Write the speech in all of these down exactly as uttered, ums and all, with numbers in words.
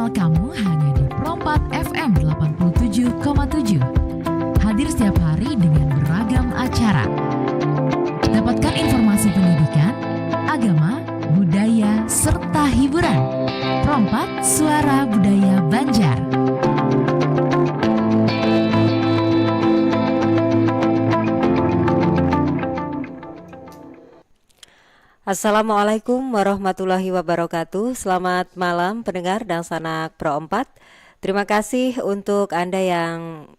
Kamu hanya di Pro empat F M delapan puluh tujuh koma tujuh. Hadir setiap hari dengan beragam acara. Dapatkan informasi pendidikan, agama, budaya, serta hiburan. Pro empat, Suara Budaya Banjar. Assalamualaikum warahmatullahi wabarakatuh. Selamat malam pendengar dangsanak Pro empat. Terima kasih untuk Anda yang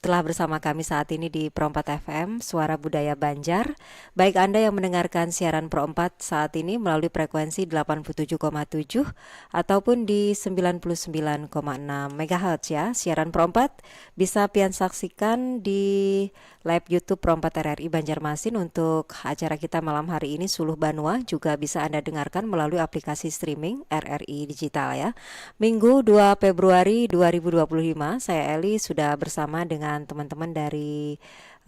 telah bersama kami saat ini di Pro empat F M, Suara Budaya Banjar. Baik Anda yang mendengarkan siaran Pro empat saat ini melalui frekuensi delapan puluh tujuh koma tujuh ataupun di sembilan puluh sembilan koma enam megahertz ya. Siaran Pro empat bisa pian saksikan di live YouTube Pro empat R R I Banjarmasin. Untuk acara kita malam hari ini, Suluh Banua, juga bisa Anda dengarkan melalui aplikasi streaming R R I Digital ya. Minggu dua Februari dua ribu dua puluh lima, saya Eli sudah bersama dengan teman-teman dari,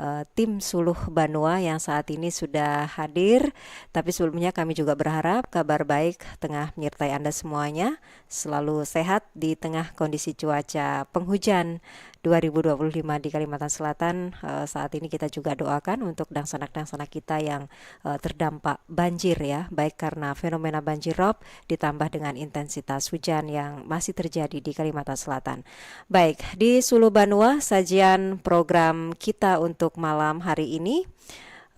eh, tim Suluh Banua yang saat ini sudah hadir. Tapi sebelumnya kami juga berharap kabar baik tengah menyertai Anda semuanya. Selalu sehat di tengah kondisi cuaca penghujan dua ribu dua puluh lima di Kalimantan Selatan. Eh, saat ini kita juga doakan untuk dangsanak-dangsanak kita yang, eh, terdampak banjir ya, baik karena fenomena banjir rob ditambah dengan intensitas hujan yang masih terjadi di Kalimantan Selatan. Baik, di Suluh Banua, sajian program kita untuk malam hari ini.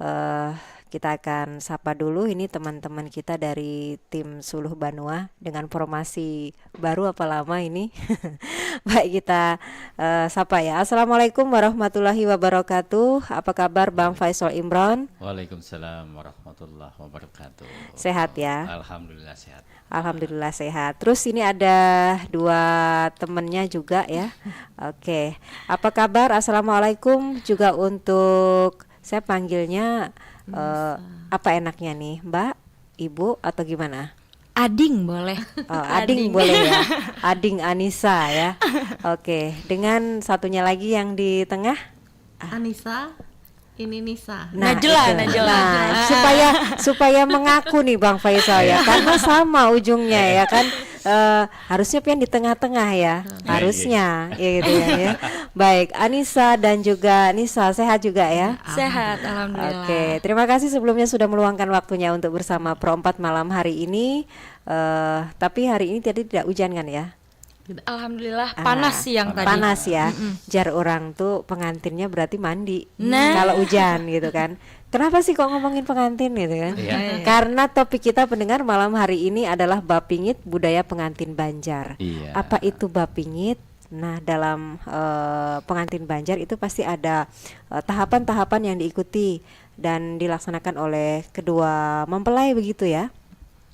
Eh, kita akan sapa dulu ini teman-teman kita dari tim Suluh Banua dengan formasi baru apa lama ini. Baik, kita, eh, sapa ya. Assalamualaikum warahmatullahi wabarakatuh. Apa kabar Bang Faisal Imron? Waalaikumsalam warahmatullahi wabarakatuh. Sehat ya? Alhamdulillah sehat. Alhamdulillah sehat. Terus ini ada dua temennya juga ya. Oke. Apa kabar? Assalamualaikum juga untuk, saya panggilnya, eh, apa enaknya nih, Mbak, Ibu, atau gimana? Ading boleh. Oh, Ading Ading. Boleh ya. Ading Anissa ya. Oke, dengan satunya lagi yang di tengah. Ah. Anissa, ini Nisa. Nah, Najla, itu. Najla. Nah, supaya, supaya mengaku nih Bang Faisal ya, karena sama ujungnya ya kan. Eh, harusnya pian di tengah-tengah ya. Iya, iya. Harusnya, ya gitu ya, ya. Baik, Anissa dan juga Nisa, sehat juga ya? Sehat, alhamdulillah. Oke, terima kasih sebelumnya sudah meluangkan waktunya untuk bersama Pro empat malam hari ini. Eh, tapi hari ini tadi tidak hujan kan ya? Alhamdulillah, ah, panas siang tadi. Panas ya. Mm-mm. Jar orang tuh pengantinnya berarti mandi. Nah. Kalau hujan gitu kan. Kenapa sih kok ngomongin pengantin gitu kan? Iya. Iya. Karena topik kita pendengar malam hari ini adalah bapingit budaya pengantin Banjar. Iya. Apa itu bapingit? Nah, dalam, eh, pengantin Banjar itu pasti ada, eh, tahapan-tahapan yang diikuti dan dilaksanakan oleh kedua mempelai begitu ya?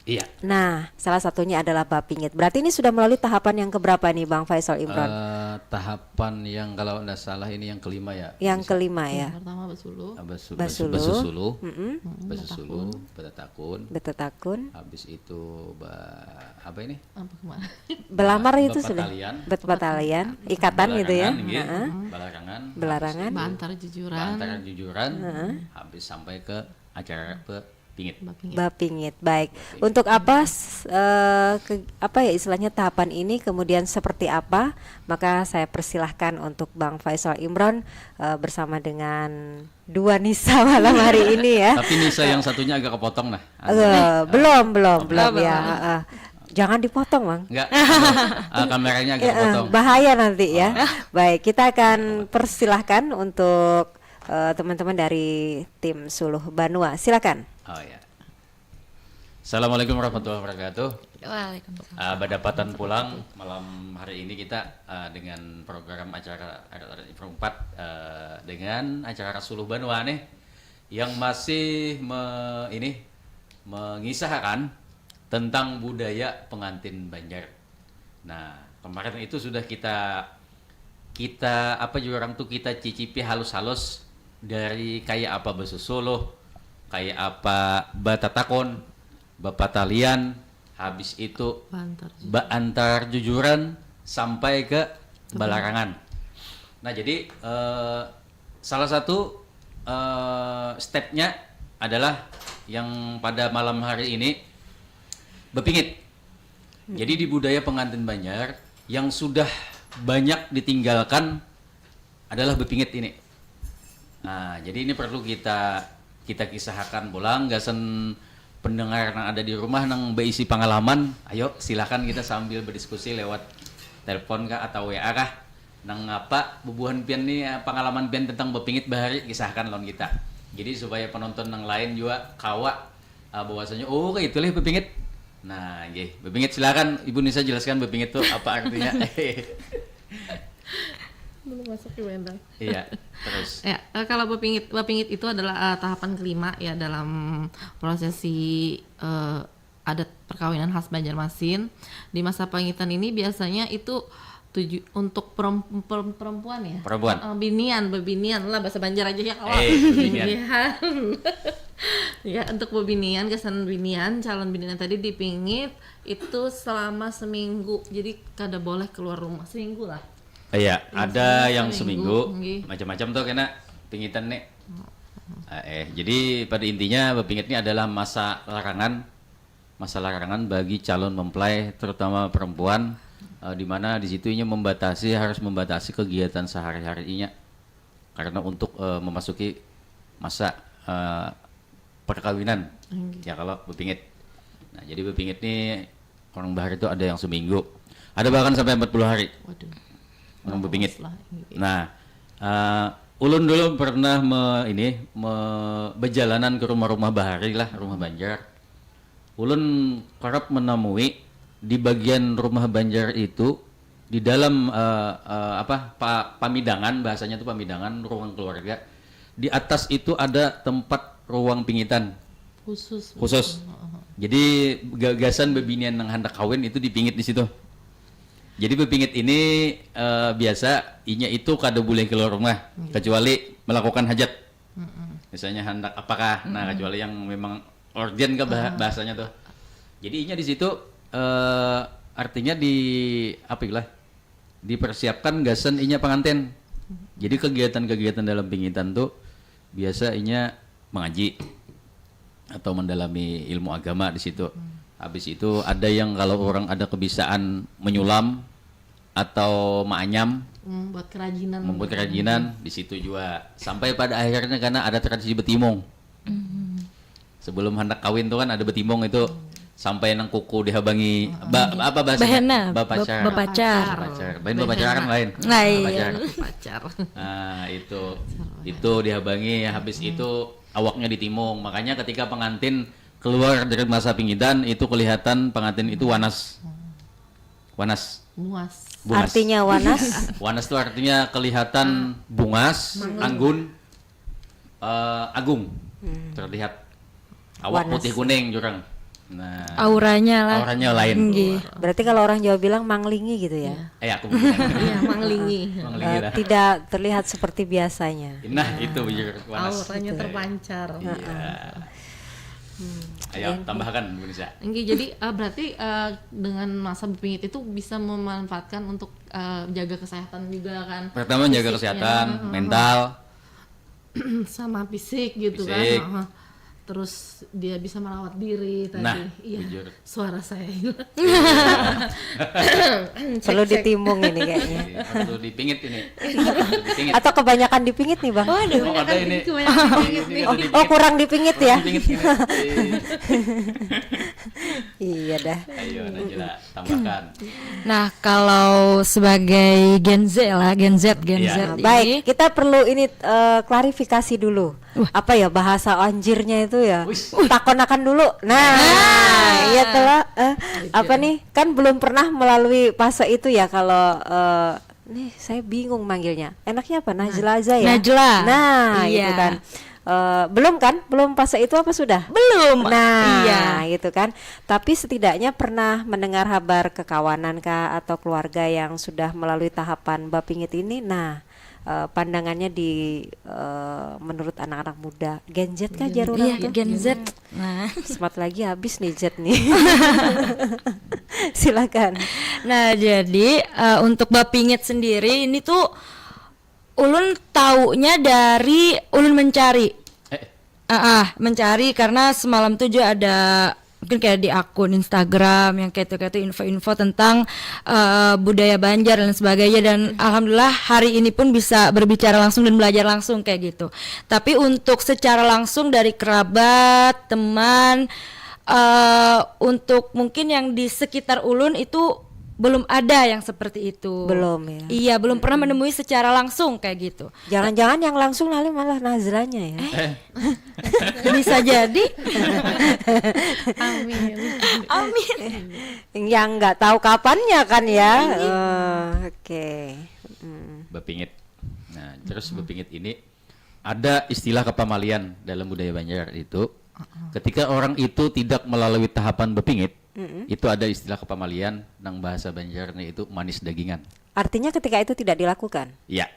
Iya. Nah, salah satunya adalah bapingit. Berarti ini sudah melalui tahapan yang keberapa nih, Bang Faisal Imron? Eh, tahapan yang kalau ndak salah ini yang kelima ya. Yang kelima ya. Yang pertama basuluh. Ah, basu-, basu-, basuluh. Basuluh. Mm-mm. Mm-mm, basusuluh, batatakun. Batatakun. Habis itu ba-, apa ini? Apa kemana? Belamar itu sudah. Bapatalian. Bapatalian. Ikatan gitu ya. Balarangan, nggih. Heeh. Balarangan. Balarangan. Habis itu baantar jujuran. Baantar jujuran. Heeh. Habis sampai ke acara pe- Pingit. Bapingit. Bapingit, baik. Bapingit. Untuk apa, s-, eh, ke-, apa ya istilahnya tahapan ini, kemudian seperti apa, maka saya persilahkan untuk Bang Faisal Imron, eh, bersama dengan dua Nisa malam hari ini ya. Tapi Nisa yang satunya agak kepotong nah. Eh, belum, belum, belum, belum ya, heeh. Jangan dipotong, Bang. Enggak. Ah, kameranya agak kepotong. Bahaya nanti ya. Ah. Baik, kita akan persilahkan untuk eh, teman-teman dari tim Suluh Banua. Silakan. Oh ya. Assalamualaikum warahmatullahi wabarakatuh. Waalaikumsalam. Ah, badapatan pulang malam hari ini kita, ah, dengan program acara Adat-Adat Info empat, eh, dengan acara Suluh Banua nih yang masih me-, ini mengisahkan tentang budaya pengantin Banjar. Nah, kemarin itu sudah kita, kita, apa juga orang tuh, kita cicipi halus-halus dari kayak apa basusuluh, kayak apa batatakon, bapatalian, habis itu baantar jujuran. Baantar jujuran sampai ke balarangan. Nah, jadi, eh, salah satu, eh, stepnya adalah yang pada malam hari ini bepingit. Jadi di budaya pengantin Banjar, Yang sudah banyak ditinggalkan adalah bepingit ini. Nah, jadi ini perlu kita kita kisahakan pulang gasan pendengar yang ada di rumah yang berisi pengalaman. Ayo, silakan kita sambil berdiskusi lewat telepon kah atau W A kah. Nang apa bubuhan pian nih, eh, pengalaman pian tentang bepingit bahari, kisahkan lawan kita. Jadi supaya penonton yang lain juga kawa, eh, bahwasanya, "Oh, kayak itu lih bepingit." Nah, nggih, bepingit, silakan Ibu Nisa jelaskan bepingit tuh apa artinya. Belum masuk ke mental. Iya, terus. Ya, eh, kalau bepingit, bepingit itu adalah eh, tahapan kelima ya dalam prosesi eh, adat perkawinan khas Banjarmasin. Di masa pengitan ini biasanya itu tuju untuk perem- perem- perempuan ya. Perempuan. Eh, binian, bebinian lah, bahasa Banjar aja ya, kawan. Eh, bebinian. Ya. Ya, untuk bebinian, kesan binian, calon binian tadi dipingit itu selama seminggu. Jadi kada boleh keluar rumah seminggu lah. Iya, Yang ada seminggu, yang seminggu, seminggu, nggih. Macam-macam tuh kena pingitan nih. Ah, eh, jadi pada intinya bepingit ini adalah masa larangan, masa larangan bagi calon mempelai, terutama perempuan, eh, di mana di situ inya membatasi, harus membatasi kegiatan sehari-harinya karena untuk eh, memasuki masa eh, perkawinan. Ya, kalau bepingit. Nah, jadi bepingit nih orang bahar itu ada yang seminggu, ada bahkan sampai empat puluh hari. Waduh. Orang bepingit. Lah, nggih. Nah, eh, ulun dulu pernah me, ini me, berjalanan ke rumah-rumah bahari lah, rumah Banjar. Ulun kerap menemui di bagian rumah Banjar itu, di dalam eh, eh, apa pa, pamidangan, bahasanya tuh pamidangan, ruang keluarga. Di atas itu ada tempat ruang pingitan Khusus. khusus. Jadi gagasan bebinian yang hendak kawin itu dipingit di situ. Jadi bepingit ini eh, biasa inya itu kada boleh keluar rumah kecuali melakukan hajat. Misalnya hendak apakah, nah, kecuali yang memang urgen ke bah- bahasanya tuh. Jadi inya di situ eh, artinya di apa lah, dipersiapkan gasan inya pengantin. Jadi kegiatan-kegiatan dalam pingitan tuh biasa inya mengaji atau mendalami ilmu agama di situ. Habis itu ada yang kalau orang ada kebiasaan menyulam atau maanyam, Hmm, buat kerajinan. Membuat kerajinan di situ juga, sampai pada akhirnya karena ada tradisi betimung. Sebelum hendak kawin tuh kan ada betimung itu, sampai nang kuku dihabangi ba- apa bahasanya? Bahena, Bapacar. ba- bapacar. Bapacar. Bain bapacaran lain. Nah, iya. Bapacar. Pacar. Nah, itu itu dihabangi, habis itu awaknya ditimung. Makanya ketika pengantin keluar dari masa pingitan itu kelihatan pengantin itu wanas. Wanas. Muas. Bungas. Artinya wanas. Wanas tuh artinya kelihatan bungas, anggun, eh, agung. Terlihat awak Wanas. Putih kuning jurang. Nah, Auranya lah. Auranya lain. Nggih. Berarti kalau orang Jawa bilang manglingi gitu ya. Eh, aku bukan. Iya, manglingi. Manglingi Eh, lah. tidak terlihat seperti biasanya. Nah, itu bujur wanas. Auranya terpancar. Iya. Ayo tambahkan, Bu Nisa. Nggih, jadi eh, berarti eh, dengan masa bepingit itu bisa memanfaatkan untuk eh, jaga kesehatan juga kan. Pertama jaga Fisiknya, kesehatan, heeh, mental. Sama fisik gitu Fisik. Kan. Heeh. Terus dia bisa merawat diri tadi. Nah, Iya. Bujur. Suara saya hilang. Perlu ditimung ini kayaknya. Iya, perlu dipingit ini. Perlu dipingit. Atau kebanyakan dipingit nih, Bang? Waduh, Oh, ada ini. Kebanyakan dipingit. Ini Oh, perlu oh, kurang dipingit ya? Dipingit ini. Iya dah. Ayo, Najila, tambahkan. Nah, kalau sebagai Gen Z lah, Gen Z, Gen Iya. Z Nah, ini. baik, kita perlu ini eh, klarifikasi dulu. Apa ya bahasa anjirnya itu ya? Wis. Takonakan dulu. Nah, iya tuh lah. Eh, apa nih? Kan belum pernah melalui fase itu ya kalau eh, nih saya bingung manggilnya. Enaknya apa? Najla aja ya. Najla. Nah, Iya. Itu kan. Eh, belum kan? Belum fase itu apa sudah? Belum. Nah, Iya. Gitu kan. Tapi setidaknya pernah mendengar kabar kekawanan kah atau keluarga yang sudah melalui tahapan bapingit ini. Nah, eh, pandangannya di eh, menurut anak-anak muda. Gen Z kah jar orang Iya, tuh? Gen Z. Nah, Semat lagi habis nih Z nih. Silakan. Nah, jadi eh, untuk bapingit sendiri ini tuh ulun taunya dari ulun mencari. Eh, Ah, ah, mencari karena semalam tuh juga ada mungkin kayak di akun Instagram yang kayak itu kayak itu info-info tentang uh, budaya Banjar dan sebagainya, dan alhamdulillah hari ini pun bisa berbicara langsung dan belajar langsung kayak gitu. Tapi untuk secara langsung dari kerabat, teman, uh, untuk mungkin yang di sekitar ulun itu belum ada yang seperti itu. Belum ya. Iya, belum pernah menemui secara langsung kayak gitu. Jangan-jangan yang langsung nanti malah Nazranya ya. Bisa jadi. Amin. Amin. Yang nggak tahu kapannya kan ya. Oh, oke. Mm. Bepingit. Nah, terus bepingit ini ada istilah kepamalian dalam budaya Banjar itu. Ketika orang itu tidak melalui tahapan bepingit, itu ada istilah kepamalian nang bahasa Banjarnya itu manis dagingan. Artinya ketika itu tidak dilakukan. Ya.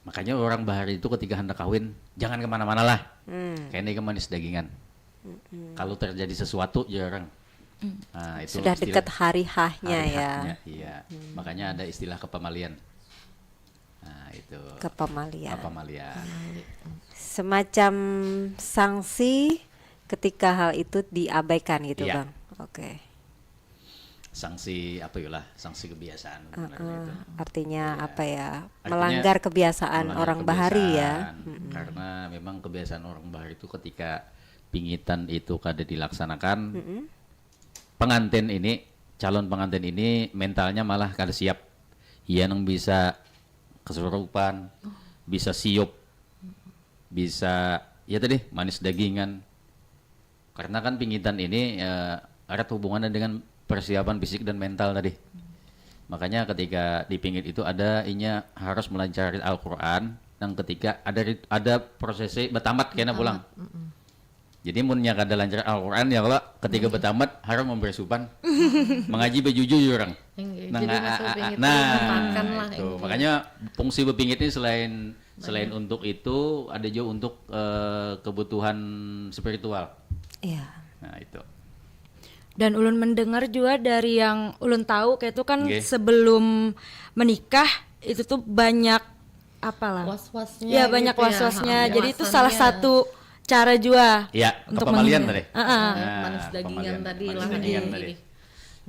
Makanya orang bahari itu ketika hendak kawin, jangan kemana-mana lah. Hmm. Kayaknya ke manis dagingan. Kalau terjadi sesuatu, jarang. Nah, itu Sudah istilah dekat hari hahnya hari ya. haknya, iya. Makanya ada istilah kepamalian. Nah, itu. Kepamalian. Kepamalian. Semacam sanksi ketika hal itu diabaikan gitu, Iya. Bang. Oke. Sanksi apa ya lah? Sanksi kebiasaan sebenarnya Heeh. itu. Artinya Iya. apa ya? Artinya, Melanggar kebiasaan melanggar orang bahari ya. kebiasaan. Karena memang kebiasaan orang bahari itu ketika pingitan itu kada dilaksanakan, Mm-mm. pengantin ini, calon pengantin ini mentalnya malah kada siap. Iya nang bisa kesurupan, bisa siup, bisa ya tadi manis dagingan. Karena kan pingitan ini eh, erat hubungannya dengan persiapan fisik dan mental tadi. Makanya ketika di pingit itu ada inya harus melancarkan Al-Quran, dan ketika ada rit- ada prosesi betamat kena pulang. Jadi munnya kada lancar Al-Quran ya kalau ketika betamat harus memberi supan, mengaji bejuju orang. Enggak, Nah, jadi nga- masuk a- a- pingit nah, itu makan lah, itu. Enggak. Makanya fungsi bepingit ini selain selain untuk itu ada juga untuk eh, kebutuhan spiritual. Iya. Nah, itu. Dan ulun mendengar juga dari yang ulun tahu kayak itu kan Nggih. Sebelum menikah itu tuh banyak apalah? Was-wasnya Ya, banyak gitu ya. Was-wasnya. Heeh, Jadi itu penguasannya. Salah satu cara juga Ya, untuk kepamalian menghindar. Tadi. Heeh. Manis dagingan kepamalian. Tadi Manis lah. dagingan Iya. Tadi.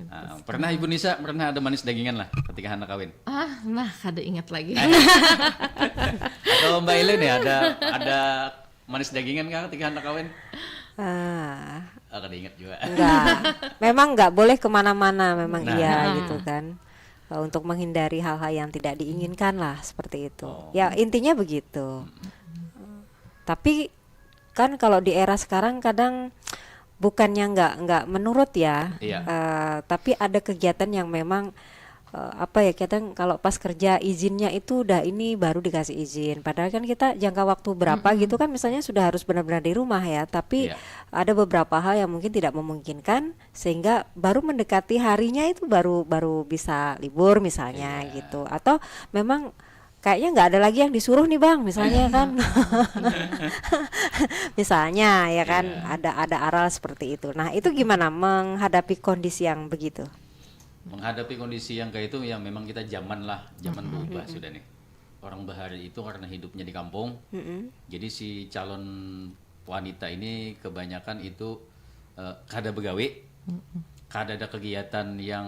Ah, pernah Ibu Nisa pernah ada manis dagingan lah ketika anak kawin? Ah, nah kada ingat lagi. Atau Mbak Ilin ya ada ada manis dagingan kah ketika anak kawin? Ah, Oh, kada ingat juga. enggak. Memang enggak boleh kemana-mana, memang Nah. iya gitu kan. Eh, Untuk menghindari hal-hal yang tidak diinginkan lah seperti itu. Oh. Ya intinya begitu. Tapi kan kalau di era sekarang kadang bukannya nggak nggak menurut ya, Iya. eh, tapi ada kegiatan yang memang eh, apa ya kadang kalau pas kerja izinnya itu udah ini baru dikasih izin. Padahal kan kita jangka waktu berapa gitu kan misalnya sudah harus benar-benar di rumah ya. Tapi Iya. ada beberapa hal yang mungkin tidak memungkinkan sehingga baru mendekati harinya itu baru baru bisa libur misalnya Iya. gitu. Atau memang kayaknya nggak ada lagi yang disuruh nih bang misalnya kan misalnya ya kan Iya. ada ada aral seperti itu. Nah itu gimana menghadapi kondisi yang begitu? Menghadapi kondisi yang kayak itu ya memang kita zaman lah, zaman berubah sudah nih. Orang bahari itu karena hidupnya di kampung, Mm-mm. jadi si calon wanita ini kebanyakan itu eh, kada begawi, kada ada kegiatan yang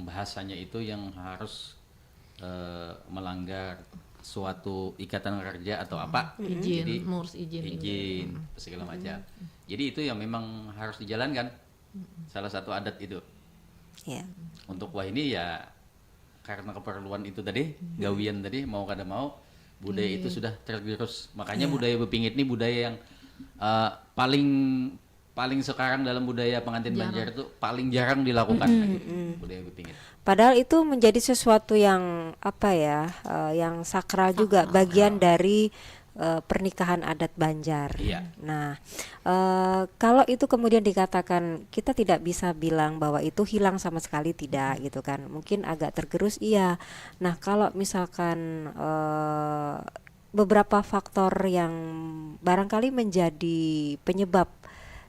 bahasanya itu yang harus eh, melanggar suatu ikatan kerja atau apa. Izin, Jadi mengurus izin. izin segala macam. Jadi itu yang memang harus dijalankan. Salah satu adat itu. Ya. Untuk wahini ya karena keperluan itu tadi, gawian tadi mau kada mau budaya itu sudah tergerus. Makanya budaya bepingit ini budaya yang eh, paling paling sekarang dalam budaya pengantin Banjar itu paling jarang dilakukan budaya bepingit. Padahal itu menjadi sesuatu yang apa ya, eh, yang sakral juga bagian dari eh, pernikahan adat Banjar. Iya. Nah, eh, kalau itu kemudian dikatakan kita tidak bisa bilang bahwa itu hilang sama sekali tidak gitu kan. Mungkin agak tergerus iya. Nah, kalau misalkan eh, beberapa faktor yang barangkali menjadi penyebab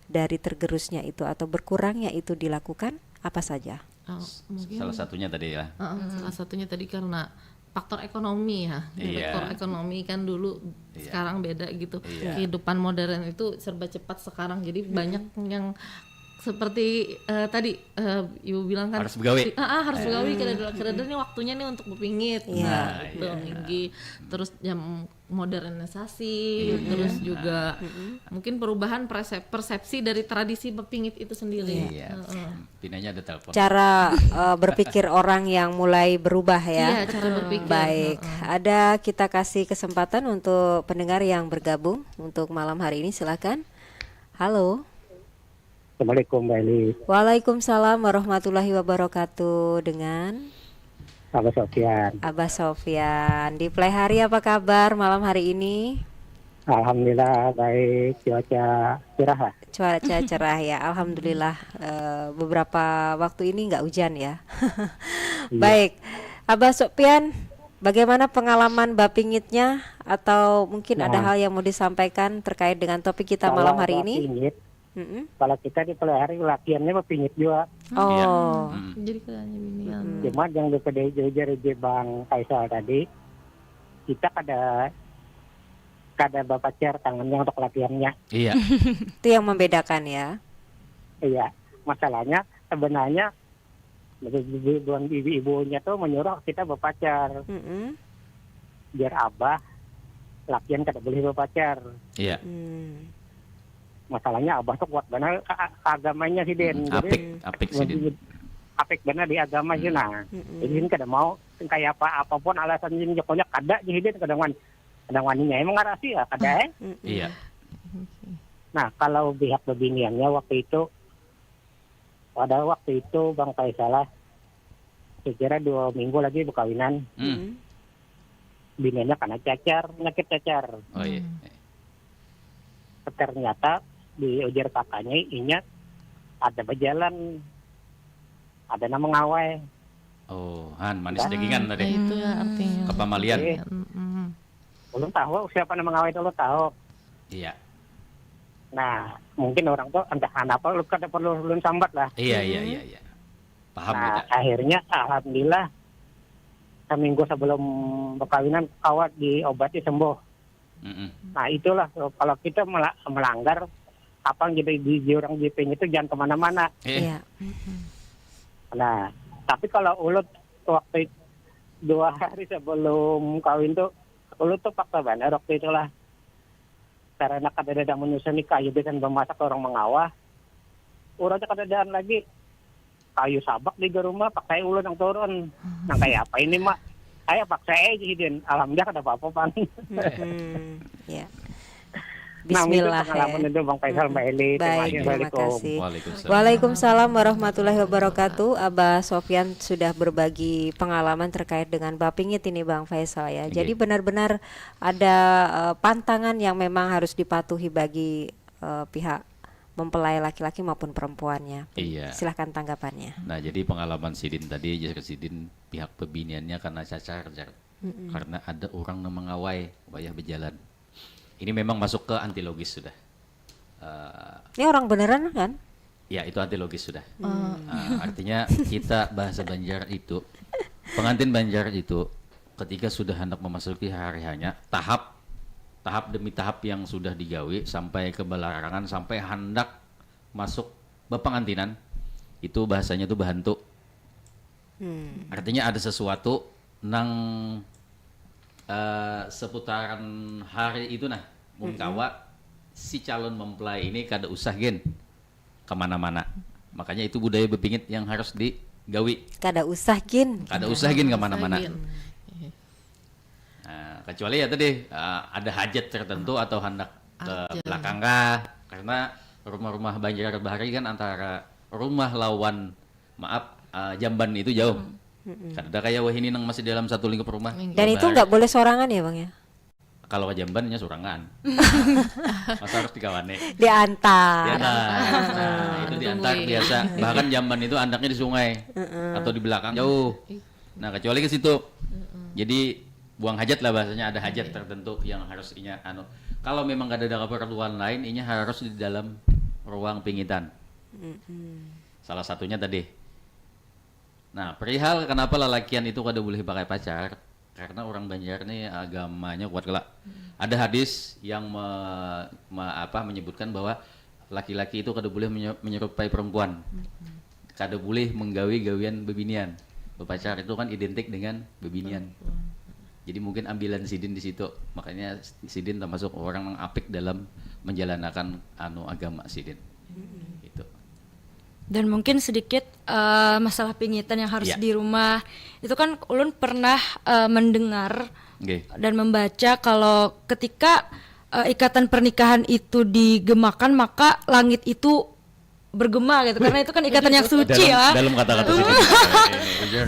dari tergerusnya itu atau berkurangnya itu dilakukan apa saja? Oh, mungkin Salah satunya tadi ya. Heeh, salah satunya tadi karena faktor ekonomi ya. Iya. Faktor ekonomi kan dulu Iya. sekarang beda gitu. Iya. Kehidupan modern itu serba cepat sekarang. Jadi banyak yang Seperti uh, tadi uh, ibu bilang kan harus begawi. Ah, ah, harus begawi kada ada kada ada nih waktunya nih untuk bepingit. Iya. Nah, itu tinggi. Terus jam modernisasi, terus juga mungkin perubahan persep- persepsi dari tradisi bepingit itu sendiri. Iya. Pinanya ada telepon. Cara uh, berpikir orang yang mulai berubah ya. Iya, cara berpikir. Baik, ada kita kasih kesempatan untuk pendengar yang bergabung untuk malam hari ini, silakan. Halo. Assalamualaikum Mbak Eli. Waalaikumsalam warahmatullahi wabarakatuh. Dengan Abah Sofian. Abah Sofian. Di Plehari, apa kabar malam hari ini? Alhamdulillah baik, cuaca cerah lah. Cuaca cerah ya, alhamdulillah. Eh, beberapa waktu ini nggak hujan ya. Baik, Abah Sofian, bagaimana pengalaman bapingitnya atau mungkin ada hal yang mau disampaikan terkait dengan topik kita malam hari ini? Pingit, Mm-mm. Kalau kita di Plehari latihannya bapingit juga. Oh, Hmm. Jadi keadaannya binian. Cuma yang di P D I Jogja di Bang Faisal tadi, kita kada kada bapacar tangannya untuk latihannya. Iya. Itu yang membedakan ya. Iya, masalahnya sebenarnya ibu-ibunya tuh menyuruh kita bapacar. Mm-mm. Biar abah, lakian kada boleh bapacar. Iya. Hmm. Masalahnya abah tuh kuat benar ke, ke agamanya sih, Den. Hmm, apik, apik sih, Den. Apik benar di agama sih, nah. Mm-mm. Jadi ini kada mau kayak apa apapun alasan ini, pokoknya kada sih, Den, kada wan kada waninya emang ngarasi ya kada, eh. Mm-mm. Iya. Nah, kalau pihak bebiniannya waktu itu, pada waktu itu Bang Faisal lah, saya kira dua minggu lagi berkawinan, Hmm. biniannya kena cacar, penyakit cacar. Oh iya. Ternyata di ujar kakaknya, inya ada berjalan, ada nama ngawai. Oh, han manis dagingan Nah, tadi. Itu ya artinya. Kepamalian. Iya. Mm-mm. Ulun tahu siapa nama ngawai itu, ulun tahu. Iya. Nah, mungkin orang tuh entah kenapa lu kada perlu ulun sambat lah. Iya, iya, iya, iya. Paham Nah, kita. Akhirnya alhamdulillah seminggu sebelum perkawinan kawa diobati sembuh. Mm-mm. Nah, itulah kalau kita mela- melanggar apa yang jadi di orang J P itu jangan kemana-mana. Eh, Iya. Nah, tapi kalau ulun waktu itu, dua hari sebelum kawin tuh, ulun tuh paksa benar waktu itulah. Karena kada ada manusia nih kayu dan memasak orang mengawah. Urangnya kada ada lagi. Kayu sabak di rumah, pakai ulun yang turun. Nang kayak apa ini, Mak? Ayo paksa aja, Din. Alhamdulillah kada apa-apa, Pan. Mm-mm. Ya. Nah, itu Bismillah pengalaman ya. Itu Bang Faisal, Mbak Eli. Baik, terima Assalamualaikum. kasih. Waalaikumsalam. Waalaikumsalam warahmatullahi wabarakatuh. Abah Sofyan sudah berbagi pengalaman terkait dengan bapingit ini, Bang Faisal, ya. Jadi Nggih. Benar-benar ada eh, pantangan yang memang harus dipatuhi bagi eh, pihak mempelai laki-laki maupun perempuannya. Iya. Silahkan tanggapannya. Nah, jadi pengalaman sidin tadi, jar sidin, pihak pebiniannya karena cacar, jar. Karena ada orang nang mengawai wayah berjalan. Ini memang masuk ke antilogis sudah. Eh, Ini orang beneran kan? Ya, itu antilogis sudah. Ah, artinya kita bahasa Banjar itu, pengantin Banjar itu ketika sudah hendak memasuki hari hanya, tahap tahap demi tahap yang sudah digawi sampai ke belarangan, sampai hendak masuk bepengantinan, itu bahasanya tuh bahantu. Hmm. Artinya ada sesuatu nang eh, seputaran hari itu, nah, mun kawa si calon mempelai ini kada usah gin kemana-mana. Makanya itu budaya bepingit yang harus digawi. Kada usah gin. Kada usah gin kemana-mana. Gin. Nah, kecuali ya tadi, eh, ada hajat tertentu atau hendak ke Ada. Belakang kah? Karena rumah-rumah Banjar Bahari kan antara rumah lawan, maaf, eh, jamban itu jauh. Kada ada kayak wahini nang masih dalam satu lingkup rumah. Enggak. Dan itu nggak boleh sorangan ya, Bang, ya? Kalau ke jambannya surangan. Masa harus dikawani? Diantar. Diantar. Nah, itu diantar biasa. Bahkan jamban itu andaknya di sungai atau di belakang jauh. Nah, kecuali ke situ. Jadi buang hajat lah bahasanya, ada hajat tertentu yang harus inya anu. Kalau memang kada ada keperluan lain, inya harus di dalam ruang pingitan. Salah satunya tadi. Nah, perihal kenapa lalakian itu kada boleh pakai pacar, karena orang Banjar nih agamanya kuat kala. Ada hadis yang me- me- apa menyebutkan bahwa Laki-laki itu kada boleh menye- menyerupai perempuan. Kada boleh menggawi gawian bebinian. Bepacar itu kan identik dengan bebinian. Jadi mungkin ambilan sidin di situ. Makanya sidin termasuk orang yang apik dalam menjalankan anu agama sidin. Itu. Dan mungkin sedikit eh, masalah pingitan yang harus Ya. di rumah. Itu kan ulun pernah eh, mendengar Oke. dan membaca kalau ketika eh, ikatan pernikahan itu digemakan, maka langit itu bergema gitu, karena itu kan ikatan yang suci dalam, ya. Dalam kata-kata sih.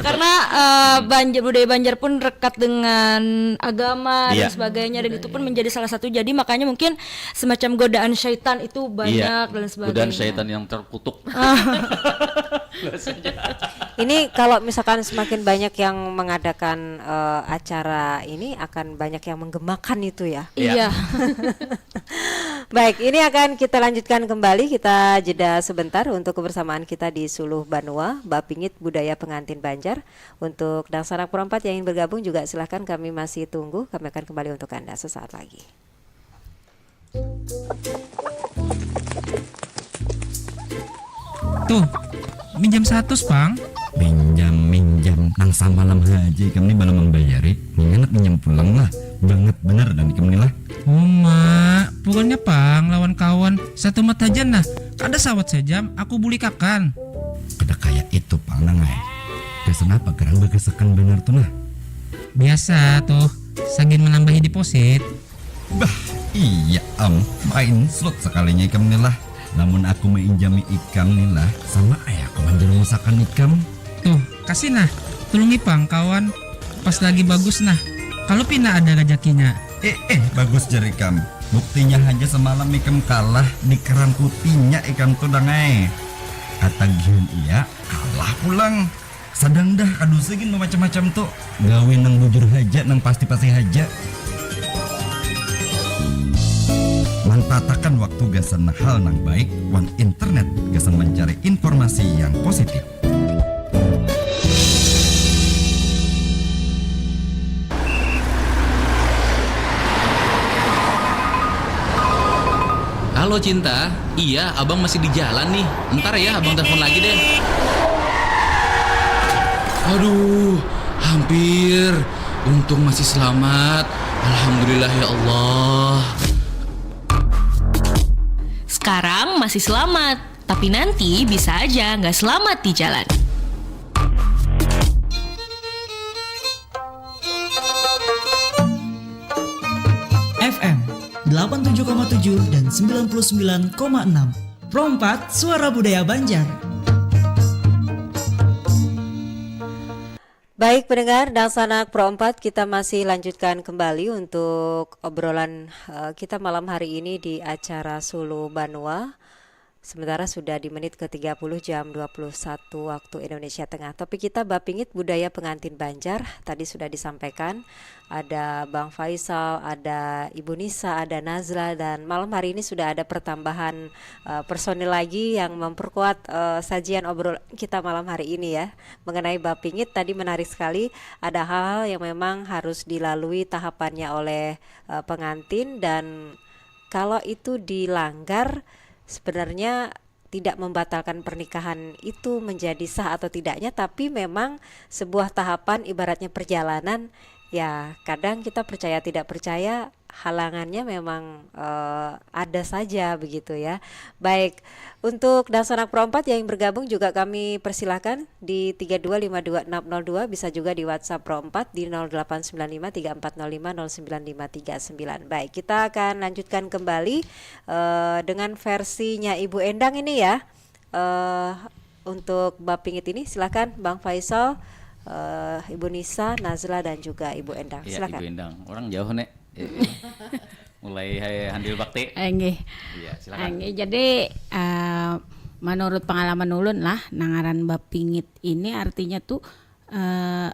Karena eh, Banjar, budaya Banjar pun rekat dengan agama dan Iya. Sebagainya, dan itu pun menjadi salah satu, jadi makanya mungkin semacam godaan syaitan itu banyak Iya. Dan sebagainya. Godaan syaitan yang terkutuk. Ini kalau misalkan semakin banyak yang mengadakan eh, acara ini, akan banyak yang menggemakan itu ya. Iya. Baik, ini akan kita lanjutkan kembali. Kita jeda sebentar untuk kebersamaan kita di Suluh Banua, Bapingit Budaya Pengantin Banjar. Untuk Dangsanak Perempat yang ingin bergabung juga silahkan, kami masih tunggu. Kami akan kembali untuk Anda sesaat lagi. Tuh, minjam satus pang. Minjam, minjam. Nang samalam haja ikam ni balamang bayari. Minganak minjam pulang lah. Banget banar dan ikam ni lah. Uma, bukannya pang lawan kawan satu mat haja nah. Kada sawat sajam, aku bulikakan. Kada kaya itu pang nang ai. Gasan apa garang bagasakan banar tu nah? Biasa tuh, sagin menambahi deposit. Bah, iya am, main slot sekalinya ikam ni lah. Lamun aku mainjami ikam ni lah, sama ai aku manjerumusakan ikam. Tuh, kasih nah, tulungi pang kawan. Pas lagi bagus nah, kalau pina ada rezekinya. Eh, eh, bagus jar ikam. Buktinya haja semalam ikam kalah di keran kutinya ikam tu dang ai. Katagihan iya, kalah pulang. Sadang dah kadusa gin mamacam-macam tu. Gawi nang bujur haja, nang pasti-pasti haja. Mantatakan waktu gasan hal nang baik wan internet gasan mancari informasi yang positif. Halo cinta, iya abang masih di jalan nih. Ntar ya abang telepon lagi deh. Aduh, hampir. Untung masih selamat. Alhamdulillah ya Allah. Sekarang masih selamat, tapi nanti bisa aja nggak selamat di jalan. F M delapan tujuh koma tujuh dan sembilan puluh sembilan koma enam. Pro empat, Suara Budaya Banjar. Baik pendengar, Dangsanak Pro empat, kita masih lanjutkan kembali untuk obrolan eh, kita malam hari ini di acara Sulu Banua. Sementara sudah di menit ke tiga puluh jam dua puluh satu waktu Indonesia Tengah. Topik kita bapingit budaya pengantin Banjar tadi sudah disampaikan. Ada Bang Faisal, ada Ibu Nisa, ada Nazla, dan malam hari ini sudah ada pertambahan eh, personil lagi yang memperkuat eh, sajian obrolan kita malam hari ini ya. Mengenai bapingit tadi menarik sekali, ada hal-hal yang memang harus dilalui tahapannya oleh eh, pengantin, dan kalau itu dilanggar sebenarnya tidak membatalkan pernikahan itu menjadi sah atau tidaknya, tapi memang sebuah tahapan, ibaratnya perjalanan. Ya, kadang kita percaya tidak percaya, halangannya memang eh, ada saja begitu ya. Baik, untuk Dangsanak Pro empat yang bergabung juga kami persilahkan di tiga dua lima dua enam nol dua, bisa juga di WhatsApp Pro empat di nol delapan sembilan lima tiga empat nol lima nol sembilan lima tiga sembilan. Baik, kita akan lanjutkan kembali eh, dengan versinya Ibu Endang ini ya. Eh, untuk bapingit ini, silakan Bang Faisal, eh, Ibu Nisa, Nazla, dan juga Ibu Endang. Iya, Silakan. Ibu Endang. Orang jauh nek. Eh, mulai hai handil bakti. Enggih. Iya, silakan. Enggih. Jadi eh, menurut pengalaman ulun lah, nang ngaran bapingit ini artinya tuh eh,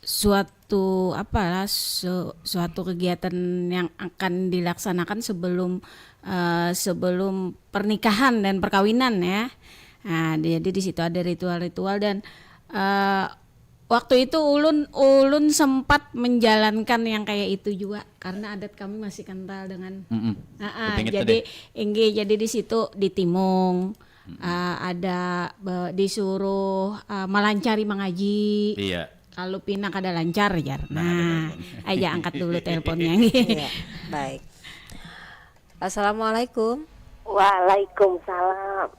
suatu apalah su- suatu kegiatan yang akan dilaksanakan sebelum eh, sebelum pernikahan dan perkawinan ya. Nah, jadi di situ ada ritual-ritual dan eh, Waktu itu ulun ulun sempat menjalankan yang kayak itu juga karena adat kami masih kental dengan. Mm-mm. Aa, jadi inggih, jadi di situ ditimung, uh, ada be- disuruh uh, melancari mengaji. Iya. Kalau pina kada lancar jar. Nah, nah, aja angkat dulu teleponnya. Iya, baik. Assalamualaikum. Waalaikumsalam.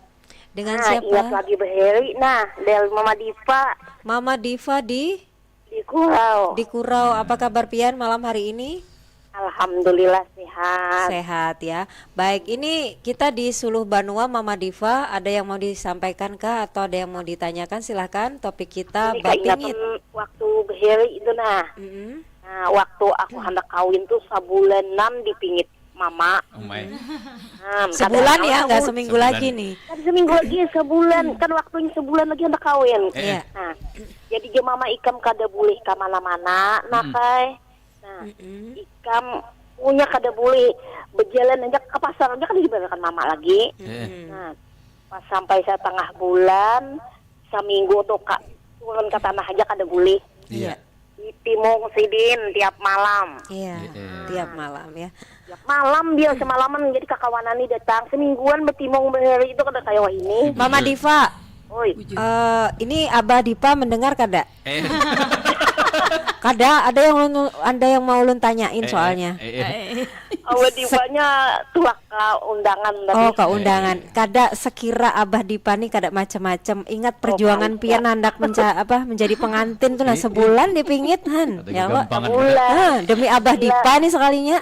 Dengan nah, siapa? Ingat lagi berheri nah dari Mama Diva. Mama Diva di di Kurau. Di Kurau. Apa kabar pian malam hari ini? Alhamdulillah sehat. Sehat ya. Baik, ini kita di Suluh Banua Mama Diva, ada yang mau disampaikan kah atau ada yang mau ditanyakan, silahkan. Topik kita ini bapingit. Waktu berheri itu nah. Mm-hmm. Nah, waktu aku hendak kawin tuh sabulan enam dipingit mama. Oh my. Hmm, sebulan ya, nggak seminggu sebulan. Lagi nih. Kan seminggu lagi sebulan, kan waktunya sebulan lagi hendak kawin. Eh. Iya. Nah, jadi je mama ikam kada boleh kemana-mana, hmm. Nakai. Nah, mm-mm. Ikam punya kada boleh berjalan aja ke pasar aja kan diberikan mama lagi. Mm-mm. Nah, pas sampai setengah bulan, seminggu tuh kak turun ke tanah aja kada boleh. Iya. Ditimung sidin tiap malam. Iya. Tiap malam ya. Tiap malam dia semalaman jadi kakawanan nih datang semingguan betimung berhari itu kada kayak ini. Mama Diva. Oi. Uh, ini Abah Dipa mendengar kada? Eh. Kada, ada yang ada yang mau ulun tanyain eh, soalnya. Eh, eh. Abah Dipanya tulak ke undangan tadi. Oh, ke undangan. Eh. Kada sekira Abah Dipa nih kada macam-macam. Ingat oh, perjuangan oh, pian handak menca apa menjadi pengantin tuh nah sebulan dipingit han. Ya, Pak. Sebulan. Ah, demi Abah Dipa nih sekalinya.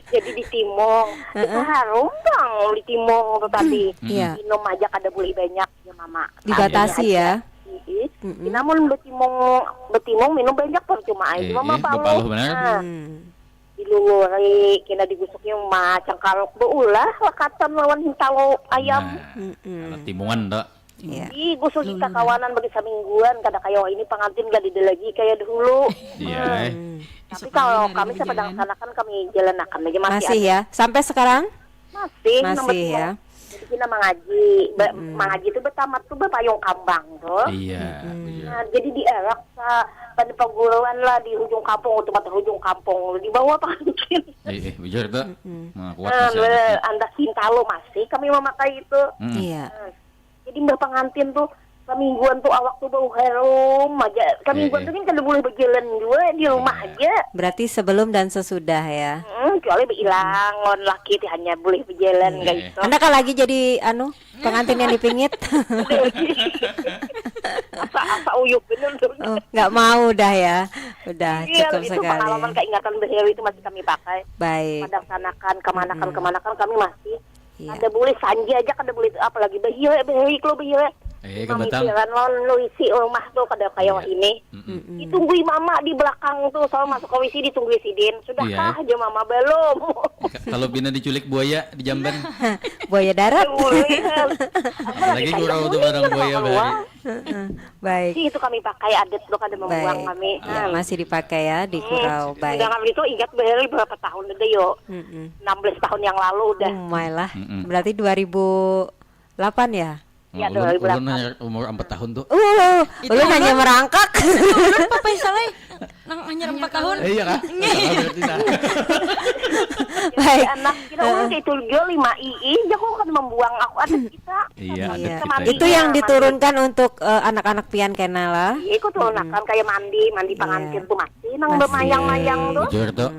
Jadi di Timong. Kita harum bang di Timong tuh tadi. Iya. Minum aja kada boleh banyak ya mama. Dibatasi ya. Namun betimung betimung minum banyak percuma aja. Eh, mama eh, bapaluh benar. Nah, hmm. Diluluri, kena digusuknya macang karuk beulah lakatan lawan hintalo ayam. Nah, mm -mm. Timungan dak. Iya. Ih, gusuhi kakawanan bagi samingguan kada kaya ini pangantin gak dida lagi kaya dahulu. Iya. Hmm. Tapi kalau kami sepadang sanakan kami jalanakan aja masih. Masih ya, sampai sekarang? Masih. Masih ya. Jadi kita mengaji, hmm. Mengaji itu bertamat tuh berpayung kambang tuh. Iya. Hmm. Nah, jadi dierak sa pada perguruan lah di ujung kampung, tempat ujung kampung di bawah pangantin. Eh, eh, bujur tuh. Hmm. Nah, kuat nah, masih. Anda cinta lo masih kami memakai itu. Hmm. Iya. Nah, Jadi mbah pangantin tuh samingguan tuh awak tuh bau harum aja. Samingguan eh, eh. Tuh kan kada boleh berjalan juga di rumah eh. Aja. Berarti sebelum dan sesudah ya. Hmm, kecuali berilangon laki tih hanya boleh berjalan eh. Kayak itu. Anda kan lagi jadi anu pengantin yang dipingit. Asa asa uyuk bener tuh. Oh, nggak mau dah ya. Udah iya, cukup itu sekali. Pengalaman keingatan berheri itu masih kami pakai. Baik. Pada sanakan kemanakan hmm. Kemanakan kami masih Iya. Kada boleh sanji aja kada boleh apalagi bahia bahia kalau bahia. Eh, kebetulan. Mamikiran lawan luisi rumah tuh kada kaya iya. Ini. Mm-mm. Ditunggui mama di belakang tuh soal masuk ke W C ditunggui sidin. Sudahkah iya. Aja mama belum. Kalau bina diculik buaya di jamban. Buaya darat. Apalagi kurau tuh barang buaya bahari. Baik. Jadi itu kami pakai adat lo kada membuang kami. Ya, hmm. Masih dipakai ya di hmm. Kurau. Baik. Sudah kami itu ingat berapa tahun udah yo. Hmm. Enam belas tahun yang lalu udah. Oh my lah. Hmm. Berarti dua ribu delapan ya? Ya, oh, ulun, ulun hanya umur empat tahun tuh. Uh, itu ulun hanya merangkak. Ulun apa yang salah? Nang hanya empat tahun. Eh, iya kah? Baik. Anak kita ulun kayak itu juga lima ii, jago kan membuang aku ada kita. Iya, ada kita. Itu yang diturunkan untuk uh, anak-anak pian kena lah. Iya, ikut turun akan kayak mandi, mandi pangantin tuh masih nang bermayang-mayang tuh. Jujur tuh.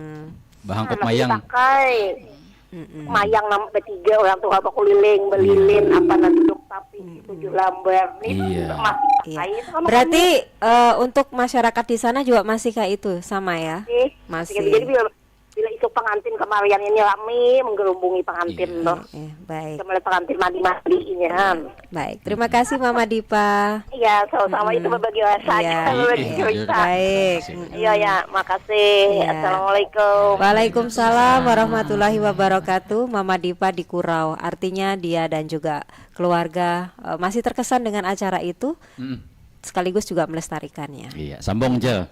Bahangkuk mayang. Pakai. Mm-mm. Mayang nama bertiga orang tua bakuliling belilin apa nah duduk tapi mm-mm. Tujuh lambar nih iya. Masih iya. Berarti uh, untuk masyarakat di sana juga masih kayak itu sama ya masih, masih. Jadi bila, bila isuk pengantin kemarian ini rame menggerumbungi pengantin iya, loh iya, baik. Kita melihat pengantin mandi mandi ini kan baik terima kasih Mama Dipa iya sama-sama hmm. Itu berbagi rasa iya, berbagi iya, cerita baik iya ya makasih iya. Assalamualaikum waalaikumsalam warahmatullahi wabarakatuh Mama Dipa di Kurau. Artinya dia dan juga keluarga uh, masih terkesan dengan acara itu, mm. Sekaligus juga melestarikannya. Iya, sambung je.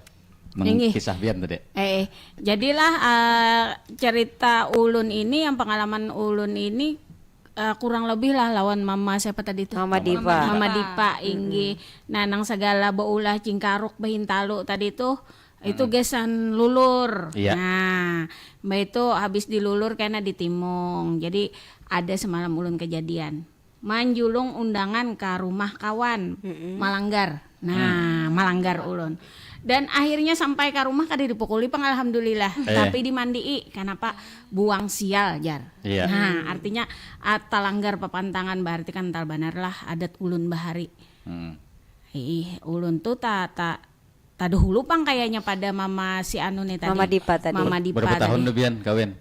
Kisah Bian tadi. Eh, jadilah uh, cerita ulun ini, yang pengalaman ulun ini eh, kurang lebih lah lawan mama siapa tadi tuh? Mama Dipa. Mama Dipa, inggih. Nah, nang segala baulah cingkaruk, bahintalu tadi tuh, itu gasan lulur. Iya. Nah, mbak itu habis dilulur kena ditimung. Jadi ada semalam ulun kejadian. Manjulung undangan ke rumah kawan, malanggar. Nah, malanggar ulun. Dan akhirnya sampai ke rumah kada dipukuli pang, alhamdulillah. Eh. Tapi dimandii, kenapa? Buang sial, jar. Iya. Nah, artinya ah, talanggar papantangan, berarti kan tal banar lah adat ulun bahari. Hmm. Ih, ulun tuh ta ta tadahulu pang kayaknya pada mama si anu nih tadi. Mama Dipa tadi. Mama Dipa Berapa tahun tadi. Lebihan kawin?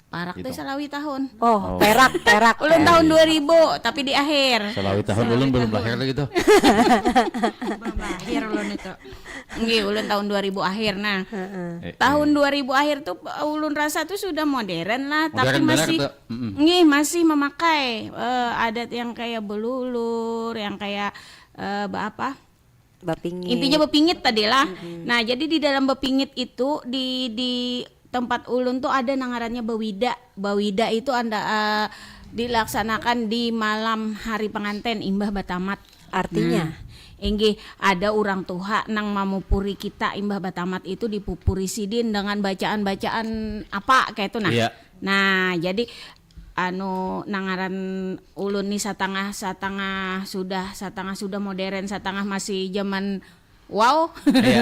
Parak Gitu. Tuh salawi tahun. Oh, perak, perak. Ulun tahun dua ribu, tapi di akhir. Salawi tahun ulun belum lahir lagi tuh. Belum lahir ulun itu. Nggih, ulun tahun dua ribu akhir. Nah, Eh, tahun dua ribu akhir tuh uh, ulun rasa tuh sudah modern lah, tapi Modern benar masih tuh. Mm-mm. nggih masih memakai eh, adat yang kayak belulur, yang kayak eh, apa? Bapingit. Intinya bepingit tadi lah. Nah, jadi di dalam bepingit itu di di tempat ulun tuh ada nang ngarannya bawida. Bawida itu anda eh, dilaksanakan di malam hari pengantin imbah batamat. Artinya? Nah, inggih ada orang tuha nang mamupuri kita imbah batamat itu dipupuri sidin dengan bacaan-bacaan apa kayak itu nah. Iya. Nah, jadi anu nang ngaran ulun nih satangah satangah sudah satangah sudah modern satangah masih zaman wow. Iya.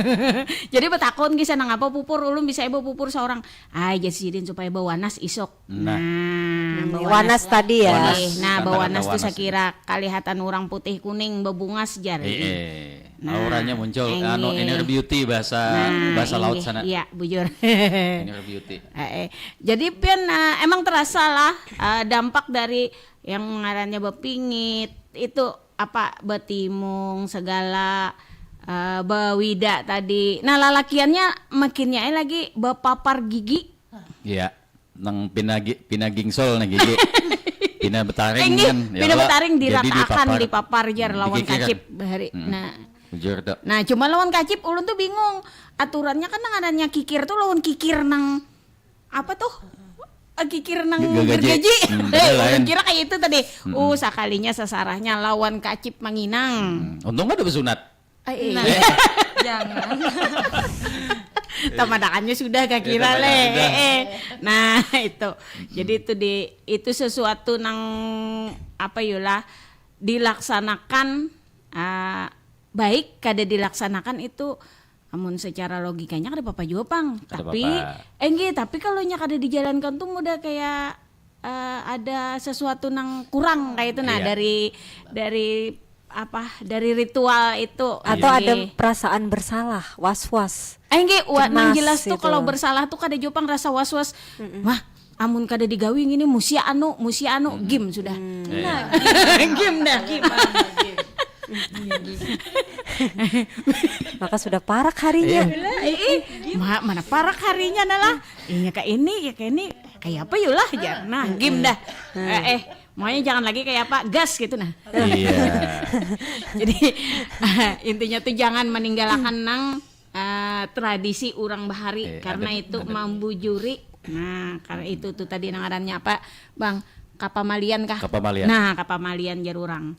Jadi betakon kisah nang apa pupur ulun bisa ibu pupur seorang. Ai jar sidin supaya bawanas isuk. Nah. Nah, Hmm, bawanas. Wanas tadi ya. Wanas. Eh, nah, Kata-kata bawanas tuh wanas sakira kalihatan orang putih kuning bebungas jar. Eh, eh. Nah, Auranya muncul inggih. Anu inner beauty bahasa Nah, bahasa laut inggih. Sana. Iya, bujur. Inner beauty. Eh, eh. Jadi pian eh, emang terasa lah eh, dampak dari yang ngarannya bepingit itu apa betimung segala eh, bawida tadi. Nah, lalakiannya makinnya lagi bepapar gigi. Iya. Nang pina gi- pina gingsol nah gigi. Pina betaring Inggih, kan. Ya pina Allah. Betaring Jadi diratakan dipapar. dipapar jar Hmm, lawan dikikiran. Kacip bahari. Hmm. Nah, Bujur tuh. Nah, cuma lawan kacip ulun tuh bingung. Aturannya kan nang ngarannya kikir tuh lawan kikir nang apa tuh? Eh, kikir nang Gergaji. gergaji. Hmm, Eh, beda ulun lain. kira kayak itu tadi. Uh, sakalinya sasarahnya lawan kacip manginang. Hmm, Untung ada besunat. Eh, Nah, eh. Jangan. Tamadakannya sudah kak kira Iya, leh. tamadakan sudah. Eh, eh. Nah, itu. Jadi itu di itu sesuatu nang apa yulah dilaksanakan ah, baik kada dilaksanakan itu amun secara logikanya kada apa-apa jua pang. Kada Tapi apa-apa. eh nggih, tapi kalau nya kada dijalankan tuh mudah kayak eh, ada sesuatu nang kurang kayak itu nah Iya. dari dari apa dari ritual itu. Atau ada Nggih. Perasaan bersalah, was-was. Eh nggih, wa- nang Cemas jelas tuh itu. Kalau bersalah tuh kada jua pang rasa was-was. Wah, amun kada digawi ngini musia anu, musia anu, game sudah. Iya. Game dah. Maka sudah parak harinya. Lah, eh, eh, ma- mana parak harinya nah lah. Inya kayak ini, ya kayak ini. Kayak apa yulah jar. Nah, game dah. Eh, eh, maunya jangan lagi kayak apa, gas gitu nah. Iya. Jadi intinya tuh jangan meninggalkan nang eh, tradisi urang bahari Eh, karena adat- itu adat. Mambujuri. Nah, karena itu tuh tadi nang ngarannya apa, Bang? Kapamalian kah? Kapamalian. Nah, kapamalian jar urang.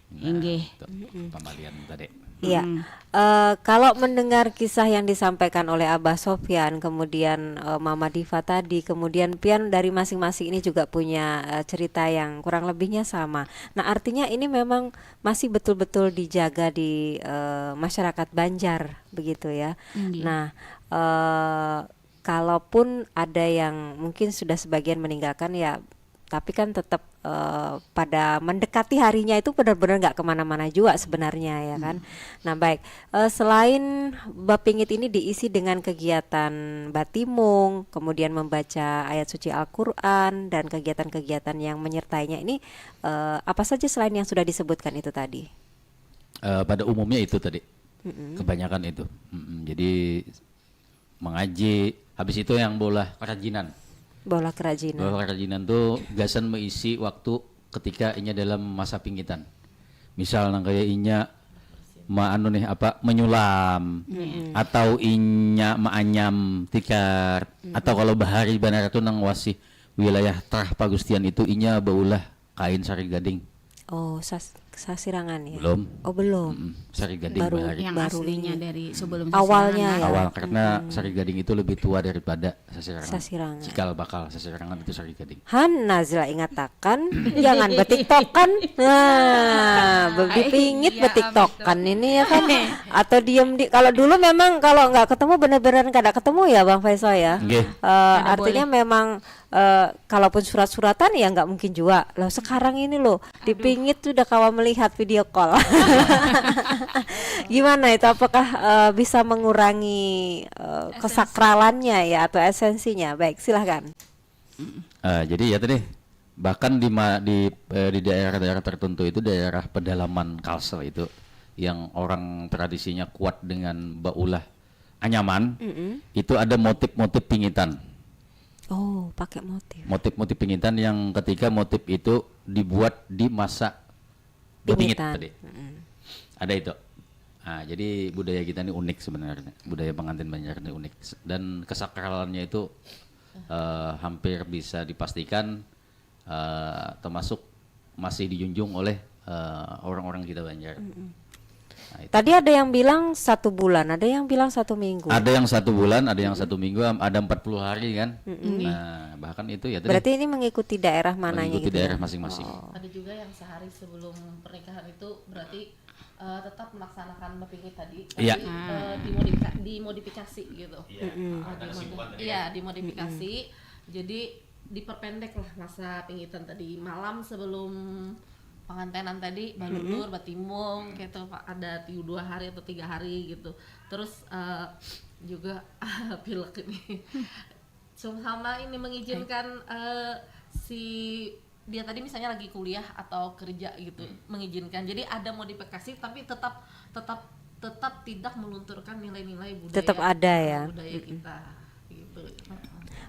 Inggih. Tuh, Pamalian tadi. Iya. Eh, kalau mendengar kisah yang disampaikan oleh Abah Sofyan, kemudian eh, Mama Diva tadi, kemudian pian dari masing-masing ini juga punya eh, cerita yang kurang lebihnya sama. Nah, artinya ini memang masih betul-betul dijaga di eh, masyarakat Banjar begitu ya. Inggih. Nah, eh, kalaupun ada yang mungkin sudah sebagian meninggalkan ya, tapi kan tetap eh, pada mendekati harinya itu benar-benar nggak kemana-mana juga sebenarnya ya kan. Nah baik, eh, selain bapingit ini diisi dengan kegiatan batimung, kemudian membaca ayat suci Al-Quran dan kegiatan-kegiatan yang menyertainya ini eh, apa saja selain yang sudah disebutkan itu tadi? Eh, pada umumnya itu tadi. Kebanyakan itu. Mm-mm. Jadi mengaji, habis itu yang bola kerajinan. Bola kerajinan. Bola kerajinan tuh gasan meisi waktu ketika inya dalam masa pingitan. Misal nang kayak inya ma anu nih apa menyulam atau inya maanyam tikar atau kalau bahari banar tuh nang wasih wilayah Trah Pagustian itu inya baulah kain sari gading. Oh, sas- sasirangan ya? Belum. Oh, belum. Mm-mm. Sari gading Baru- bahari. Yang Baru aslinya ingat. Dari sebelum Awalnya sasirangan. ya? Awal, karena Mm-mm. sari gading itu lebih tua daripada sasirangan. Sasirangan. Cikal bakal sasirangan itu sari gading. Han Nazla ingatakan jangan betiktokan, nah be- Ah, dipingit iya, betiktokan betul. Ini ya kan, atau diem di kalau dulu memang kalau nggak ketemu bener-bener kada ketemu ya Bang Faisal ya. Nggih. Eh, artinya memang eh, kalaupun surat-suratan ya nggak mungkin juga loh. Sekarang ini loh dipingit sudah kawa melihat video call. Gimana itu? Apakah eh, bisa mengurangi eh, kesakralannya ya atau esensinya? Baik, silahkan. Ah, jadi ya tadi bahkan di ma- di eh, di daerah-daerah tertentu itu daerah pedalaman Kalsel itu yang orang tradisinya kuat dengan baulah anyaman Mm-mm. itu ada motif-motif pingitan. Oh, pakai motif. Motif-motif pingitan yang ketika motif itu dibuat di masa bepingit Pingitan. Tadi. Mm-mm. Ada itu. Nah, jadi budaya kita ini unik sebenarnya. Budaya pengantin Banjar ini unik dan kesakralannya itu eh, hampir bisa dipastikan eh, termasuk masih dijunjung oleh eh, orang-orang kita Banjar. Nah, itu. Tadi ada yang bilang satu bulan, ada yang bilang satu minggu. Ada yang satu bulan, ada yang satu minggu, am- ada empat puluh hari kan. Nah, bahkan itu ya tadi Berarti ini mengikuti daerah mananya mengikuti gitu daerah ya? Masing-masing. Ada juga yang sehari sebelum pernikahan itu berarti eh, tetap melaksanakan bepingit tadi, Iya. tapi eh, dimodifika- dimodifikasi gitu. Iya, Mm-mm. Ah, dimodi- Iya, dimodifikasi. Jadi diperpendek lah masa pingitan tadi, malam sebelum pengantenan tadi, balulur, batimung, kayak itu, Pak, ada ti- dua hari atau tiga hari gitu. Terus eh, juga pilek ini. Sama ini mengizinkan eh, si dia tadi misalnya lagi kuliah atau kerja gitu, mengizinkan. Jadi ada modifikasi tapi tetap tetap tetap tidak melunturkan nilai-nilai budaya Tetap ada ya. Budaya kita gitu.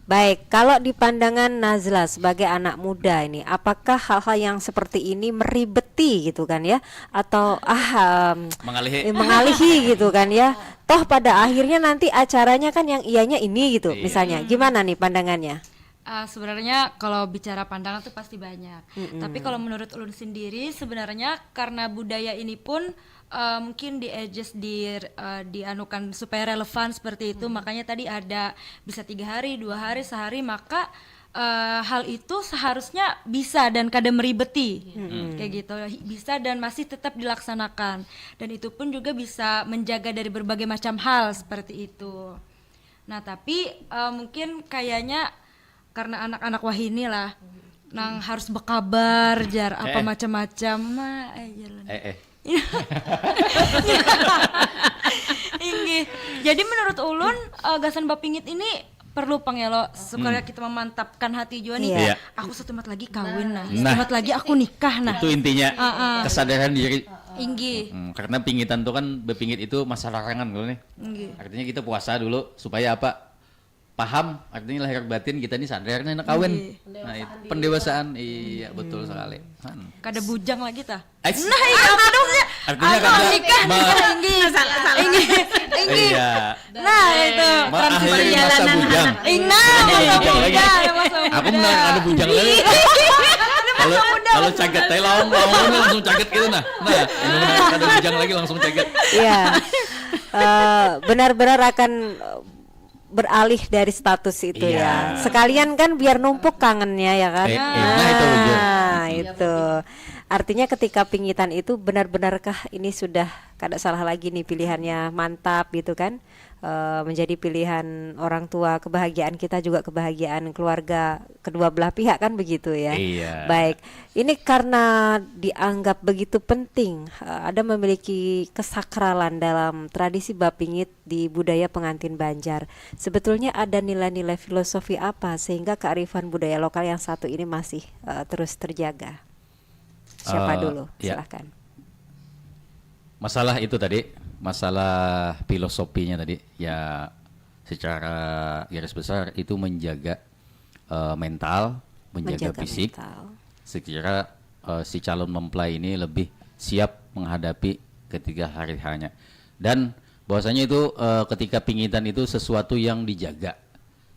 Baik, kalau di pandangan Nazla sebagai anak muda ini, apakah hal-hal yang seperti ini meribeti gitu kan ya, atau ah em, Mengalihi. eh, mengalihi gitu kan ya? Toh pada akhirnya nanti acaranya kan yang ianya ini gitu, Iya. Misalnya, gimana nih pandangannya? Ah, sebenarnya kalau bicara pandangan tuh pasti banyak. Tapi kalau menurut ulun sendiri, sebenarnya karena budaya ini pun eh, mungkin di adjust di eh, dianukan supaya relevan seperti itu. Makanya tadi ada bisa tiga hari, dua hari, sehari, maka eh, hal itu seharusnya bisa dan kada meribeti. Kayak gitu. Bisa dan masih tetap dilaksanakan. Dan itu pun juga bisa menjaga dari berbagai macam hal seperti itu. Nah, tapi eh, mungkin kayaknya karena anak-anak wahini lah nang harus bekabar jar apa Eh. Macam-macam mah eh jalan. Eh eh. Inggih. Jadi menurut ulun eh, gasan bapingit ini perlu pang ya lo supaya kita memantapkan hati jua nih. Iya. Iya. Aku setumat lagi kawin nah. Nah. Setumat lagi aku nikah nah. Itu intinya Ah, ah. kesadaran diri. Inggih. Hmm, karena pingitan tuh kan bepingit itu masa larangan kalau nih. Inggih. Artinya kita puasa dulu supaya apa? Paham, artinya lahir batin kita ini sadar nih anak kawin. Inggih. Nah, itu pendewasaan, iya betul sekali. Han. Kada bujang lagi tah. Ais. Nah, iya apa dong ya? Artinya kada Nikah, ma- nikah, inggih. Inggih. Inggih. Iya. Nah, itu Ma- akhiri masa bujang. Inggih, nah, Bujang lagi. bujang, masa Aku bujang. menang ada bujang lagi. Kalau kalau caget teh lawan lawan langsung caget gitu nah. Nah, menang ada bujang lagi langsung caget. Iya. Eh, benar-benar akan eh, beralih dari status itu ya. Iya. Sekalian kan biar numpuk kangennya ya kan. Eh, eh, nah, itu, Jun. Nah, itu. Artinya ketika pingitan itu benar-benarkah ini sudah kada salah lagi nih pilihannya mantap gitu kan. Eh, menjadi pilihan orang tua, kebahagiaan kita juga kebahagiaan keluarga kedua belah pihak kan begitu ya. Iya. Baik. Ini karena dianggap begitu penting, eh, ada memiliki kesakralan dalam tradisi bapingit di budaya pengantin Banjar. Sebetulnya ada nilai-nilai filosofi apa sehingga kearifan budaya lokal yang satu ini masih eh, terus terjaga? Siapa Eh, dulu? Ya. Silahkan. Masalah itu tadi, masalah filosofinya tadi, ya secara garis besar itu menjaga eh, mental, menjaga, Menjaga fisik. mental. Sekira eh, si calon mempelai ini lebih siap menghadapi ketiga hari hanya. Dan bahwasanya itu eh, ketika pingitan itu sesuatu yang dijaga.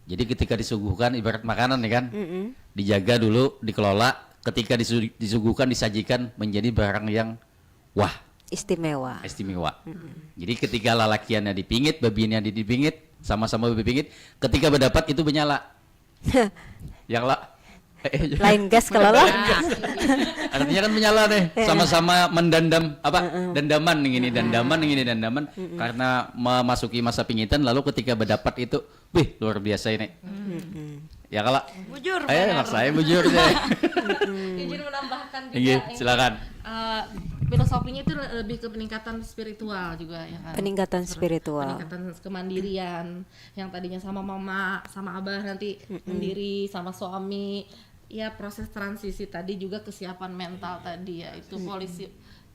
Jadi ketika disuguhkan ibarat makanan nih kan, dijaga dulu, dikelola. Ketika disu- disuguhkan, disajikan menjadi barang yang wah, Istimewa. istimewa. Jadi ketika lalakiannya dipingit, babiniannya dipingit, sama-sama dipingit, ketika berdapat itu menyala. Yang lah. Lain gas kalau lah. Artinya kan menyala nih, sama-sama mendandam apa? Dandaman yang ini, dandaman yang ini, dandaman. Karena memasuki masa pingitan, lalu ketika berdapat itu, wih, luar biasa ini. Ya kalau Bujur, eh benar. Saya bujur deh. Izin menambahkan juga Iya, ini, silakan. eh, filosofinya itu lebih ke peningkatan spiritual juga ya kan. Peningkatan spiritual. Peningkatan kemandirian yang tadinya sama mama, sama abah nanti mandiri sama suami. Ya proses transisi tadi juga kesiapan mental tadi ya itu polisi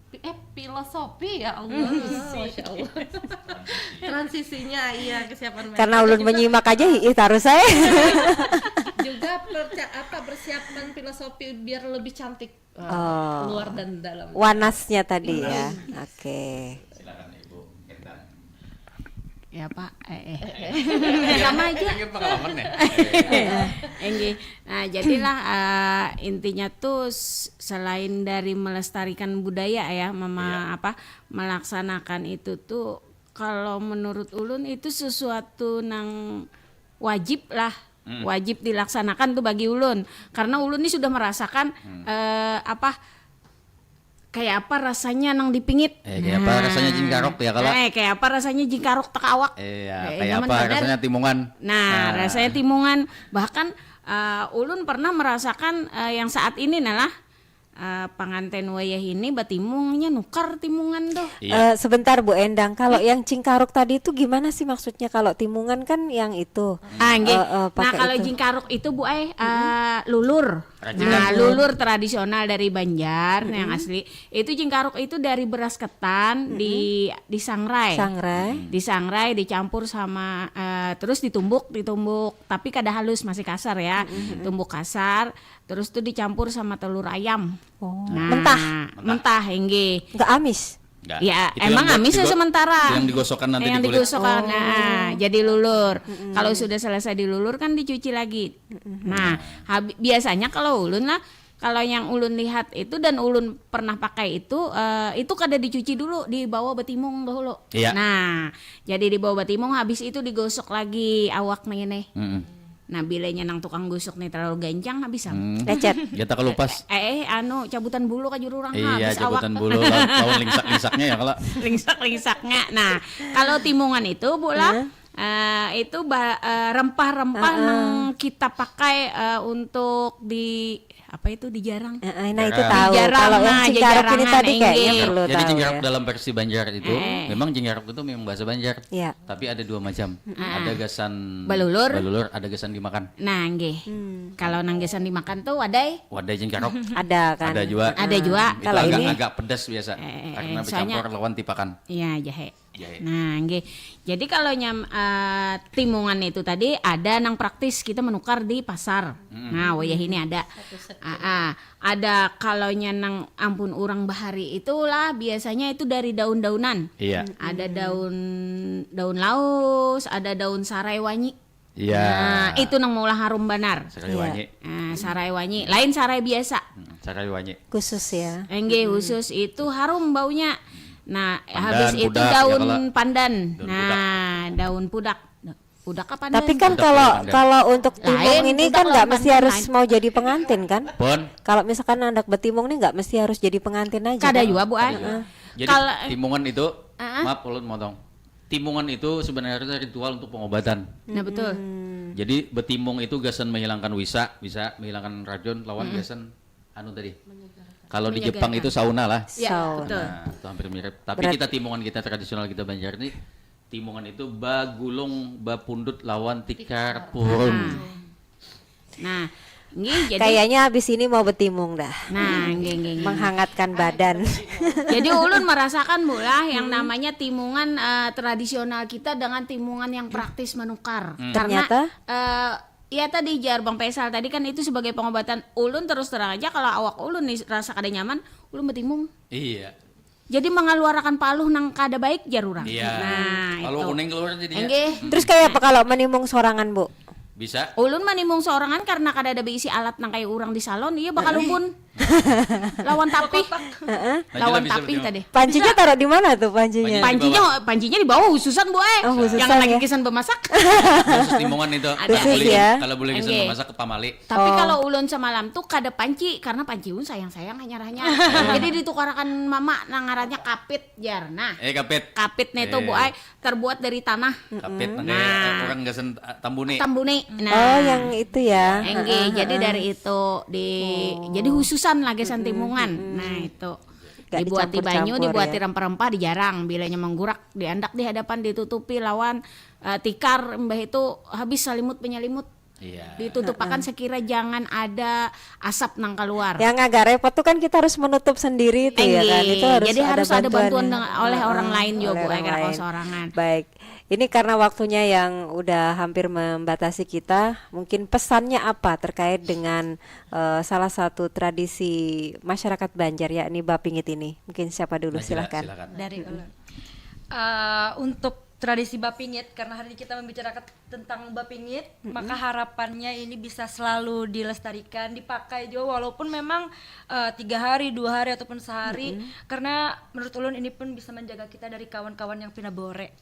pi- eh filosofi ya Allah, masya Allah. Transisinya iya kesiapan mental. Karena ulun menyimak aja ih taruh saya. Juga perca- apa persiapan filosofi biar lebih cantik. Wah, Oh. Luar dan dalam. Wanasnya tadi ya. Oke. Silakan Ibu Intan. Ya Pak, eh, eh. Sama aja. Ini pengalaman nih. Enggih. Nah, jadilah eh, intinya tuh s- selain dari melestarikan budaya ya, mema apa melaksanakan itu tuh kalau menurut ulun itu sesuatu nang wajib lah, wajib dilaksanakan tuh bagi ulun. Karena ulun ini sudah merasakan eh, apa kayak apa rasanya nang dipingit. Eh, kayak apa rasanya jingkarok ya kalau Eh, kayak apa rasanya jingkarok tekawak. Iya, Eh, kayak zaman apa badan. Rasanya timungan. Nah, rasanya timungan. Bahkan eh, ulun pernah merasakan eh, yang saat ini nalah eh, panganten wayah ini batimungnya nukar timungan tuh. Iya. Eh, sebentar Bu Endang, kalau yang cingkaruk tadi itu gimana sih maksudnya? Kalau timungan kan yang itu. Ah, nggih. Eh, eh, Nah, pakai kalau itu. Jingkaruk itu Bu eh eh, lulur. Racikan. Nah, lulur tradisional dari Banjar yang asli. Itu jingkaruk itu dari beras ketan di disangrai. Sangrai. Disangrai dicampur sama eh, terus ditumbuk, ditumbuk tapi kada halus, masih kasar ya. Tumbuk kasar, terus tuh dicampur sama telur ayam. Oh. Nah, Mentah. Mentah, inggih. Nggak amis. Enggak. Ya, Itu emang yang buat amis ya digo- sementara. Yang digosokkan nanti Yang di kulit. digosokkan, nah, jadi lulur. Kalau sudah selesai dilulur kan dicuci lagi. Nah, habi- biasanya kalau ulun lah, kalau yang ulun lihat itu dan ulun pernah pakai itu, eh, itu kada dicuci dulu, dibawa batimung dahulu. Iya. Nah, jadi dibawa batimung, habis itu digosok lagi awaknya nih. Mm-mm. Nah, bilanya nang tukang gosok nih terlalu gancang, habis am. Lecet. Kita kelupas. Eh, eh, anu cabutan bulu kajur urang, Iya, habis awak. Cabutan bulu lawan, lawan lingsak-lingsaknya ya kalau. Lingsak-lingsaknya. Nah, kalau timungan itu Bu lah, eh, itu ba- eh, rempah-rempah nang kita pakai eh, untuk di apa itu di jarang. Eh, eh, nah itu Jarang. tahu. Jarang, Kalau yang nah, cingkaruk ini jajarangan, tadi kayaknya enggih. perlu Jadi tahu jingkaruk ya. Dalam versi Banjar itu Eh. Memang jingkaruk itu memang bahasa Banjar. Iya. Tapi ada dua macam. Ah. Ada gasan Balulur. Balulur, ada gasan dimakan. Nah, nggih. Kalau nang gasan dimakan tuh wadai. Wadai jingkaruk. Ada kan? Ada juga. Ada juga. Itu Kalau agak ini agak pedas biasa. Eh, eh, Karena eh, soalnya- bercampur lawan tipakan. Iya, jahe. Jahe. Nah, nggih. Jadi kalau nyam eh, timungan itu tadi ada nang praktis kita menukar di pasar. Nah, wayah ini ada. Ah, ah. Ada kalau nang ampun urang bahari itulah biasanya itu dari daun-daunan. Iya. Ada daun daun laus, ada daun sarai wanyi. Iya. Nah, itu nang maulah harum banar. Sarai wanyi. Nah, sarai wanyi, lain sarai biasa. Hmm, Sarai wanyi. Khusus ya. Enggih, khusus itu harum baunya. Nah, Pandan, habis itu pudak, ya, daun kalau pandan. daun Nah, daun pudak. Pudak apa Tapi pandan? Kan Pudak kalau pandan. kalau untuk Lain, timungan ini pudak kan nggak lawan mesti pandan harus lain. Mau jadi pengantin kan? Pun Kalau misalkan anak batimung nih nggak mesti harus jadi pengantin aja. Kada Kan? Juga Bu ai. Jadi Kalau timungan itu Ah, ah. Maaf ulun motong. Timungan itu sebenarnya ritual untuk pengobatan. Nah, betul. Jadi betimung itu gasan menghilangkan wisa, bisa menghilangkan racun lawan gasan anu tadi. Kalau di Jepang itu sauna lah. Ya, Sauna. Betul. Nah, itu hampir mirip. Tapi Berat. Kita timungan kita tradisional kita Banjar ini timungan itu bagulung bapundut lawan tikar purun. Nah, nggih jadi Kayaknya habis ini mau betimung dah. Nah, nggih nggih nggih. Menghangatkan badan. Jadi ulun merasakan Bu lah yang namanya timungan eh, tradisional kita dengan timungan yang praktis menukar. Karena Ternyata? eh, ya tadi jar Bang Faisal tadi kan itu sebagai pengobatan ulun terus terang aja kalau awak ulun nih rasa kada nyaman, ulun betimung. Iya. Jadi mengeluarkan paluh nang kada baik jar urang. Iya. Nah, Kalau itu. Kuning keluar jadinya. Enggih. Terus kayak apa kalau menimung sorangan, Bu? Bisa. Ulun manimung sorangan karena kada ada beisi alat nang kayak urang di salon, iya bakal umbun. Lawan tapih. Heeh. Nah, Lawan juga bisa tapih berarti. Tadi. Pancinya taruh di mana tuh pancinya? Pancinya pancinya di bawah khususan bu eh. Oh, khususan Jangan lagi ya. Kisan bemasak. Khusus timungan itu. Kalau Khusus boleh, ya. Kalau boleh Kisan Oke. Memasak ke pamali. Tapi Oh. Kalau ulun semalam tuh kada panci karena panci ulun sayang-sayang hanya hanya. Jadi ditukarakan mama nang ngarannya kapit jar. Nah, Eh kapit. Kapit nih tuh bu Eh. Ai terbuat dari tanah. Kapit nang Nah. kayak orang gasan ah, tambune. Tambune. Nah. Oh, yang itu ya. Enggih, jadi dari itu di jadi khususan lagi santimungan. Nah, itu. Gak Dibuati banyu, dicampur-campur, dibuati ya. Rempah-rempah, dijarang. Bilanya menggurak, diandak di hadapan, ditutupi lawan eh, tikar, mbah itu habis salimut penyelimut. Iya. Ditutupakan sekira jangan ada asap nang keluar. Yang agak repot tuh kan kita harus menutup sendiri tuh ya kan. Enggih, Itu harus jadi harus ada bantuan yang- dengan- oleh orang Heeh, lain juga, oleh Bu, orang agar lain. Sorangan. Baik. Ini karena waktunya yang udah hampir membatasi kita, mungkin pesannya apa terkait dengan eh, salah satu tradisi masyarakat Banjar yakni bapingit ini? Mungkin siapa dulu Najla, silahkan. Silakan. Dari ulun. Eh, untuk tradisi bapingit, karena hari ini kita membicarakan tentang bapingit, maka harapannya ini bisa selalu dilestarikan, dipakai juga walaupun memang eh, tiga hari, dua hari ataupun sehari, karena menurut ulun ini pun bisa menjaga kita dari kawan-kawan yang pina bore.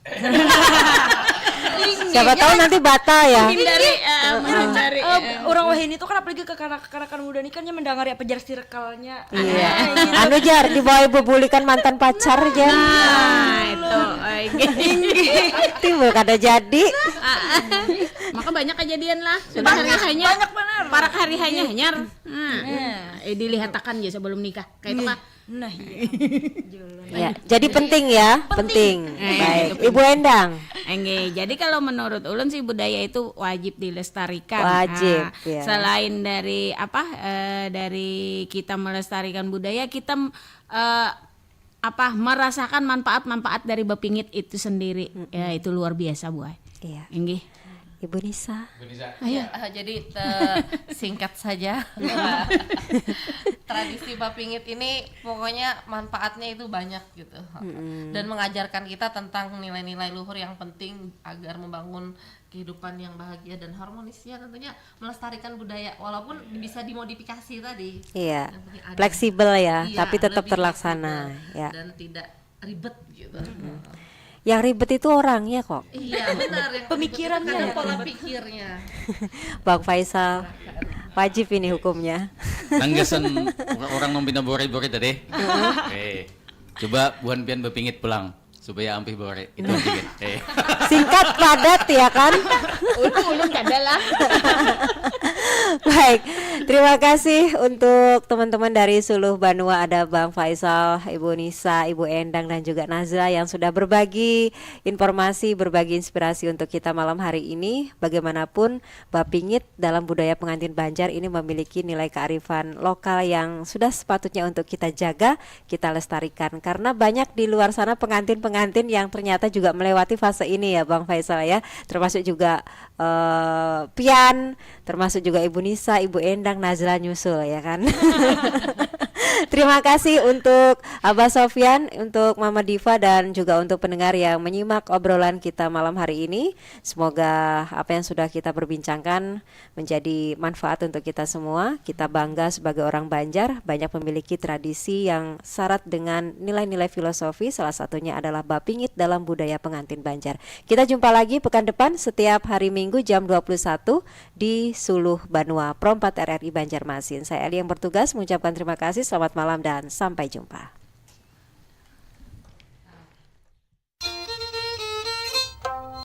Siapa tahu nanti batal ya. Menghindari, eh, menghindari. Eh, orang wahini tuh kan apalagi kekanakan muda ini kan yang mendengar ya pejar circle-nya. Iya. Anu jar dibawa ibu bulikan mantan pacar jar. Nah, itu. Oke. Timbul kada jadi. Maka banyak kejadian lah. Sudah hari hanya. Banyak benar. Parak hari hanya hanyar. Nah, eh, dilihatakan aja sebelum nikah. Kayak itu kah? Nah, iya. Ya, jadi penting ya, penting. Eh, Baik, itu Ibu Endang. Enggak, jadi kalau menurut ulun sih budaya itu wajib dilestarikan. Wajib, Ah, ya. Selain dari apa eh, dari kita melestarikan budaya, kita eh, apa merasakan manfaat-manfaat dari bapingit itu sendiri. Ya, itu luar biasa, Bu ai. Iya. Enggih. Ibu Nisa. Ayo. Eh, jadi te- singkat saja bahwa tradisi bapingit ini pokoknya manfaatnya itu banyak gitu. Dan mengajarkan kita tentang nilai-nilai luhur yang penting agar membangun kehidupan yang bahagia dan harmonis ya, tentunya melestarikan budaya walaupun bisa dimodifikasi tadi. Iya. Yang penting ada. Fleksibel ya, Iya, tapi tetap lebih terlaksana fleksibel ya. Dan tidak ribet gitu. Yang ribet itu orangnya kok. Iya benar, yang Pemikirannya kadang ya. Pola pikirnya. Bang Faisal, wajib ini hukumnya. Nang gasan orang nang pina bore-bore tadi. Eh, coba buhan pian bapingit pulang supaya ampih bore. Itu dikit. Eh. Singkat, padat ya kan? Ulun ulun kada lah. Baik, terima kasih untuk teman-teman dari Suluh Banua, ada Bang Faisal, Ibu Nisa, Ibu Endang, dan juga Nazla yang sudah berbagi informasi, berbagi inspirasi untuk kita malam hari ini. Bagaimanapun, bapingit dalam budaya pengantin Banjar ini memiliki nilai kearifan lokal yang sudah sepatutnya untuk kita jaga, kita lestarikan. Karena banyak di luar sana pengantin-pengantin yang ternyata juga melewati fase ini ya, Bang Faisal ya. Termasuk juga eh, Pian, termasuk juga Ibu Nisa, Ibu Endang, Nazla nyusul ya kan. Terima kasih untuk Abah Sofyan, untuk Mama Diva, dan juga untuk pendengar yang menyimak obrolan kita malam hari ini. Semoga apa yang sudah kita perbincangkan menjadi manfaat untuk kita semua. Kita bangga sebagai orang Banjar, banyak memiliki tradisi yang syarat dengan nilai-nilai filosofi, salah satunya adalah bapingit dalam budaya pengantin Banjar. Kita jumpa lagi pekan depan setiap hari Minggu jam dua puluh satu di Suluh Banua, Pro empat R R I Banjarmasin. Saya Eli yang bertugas mengucapkan terima kasih, selamat malam, dan sampai jumpa.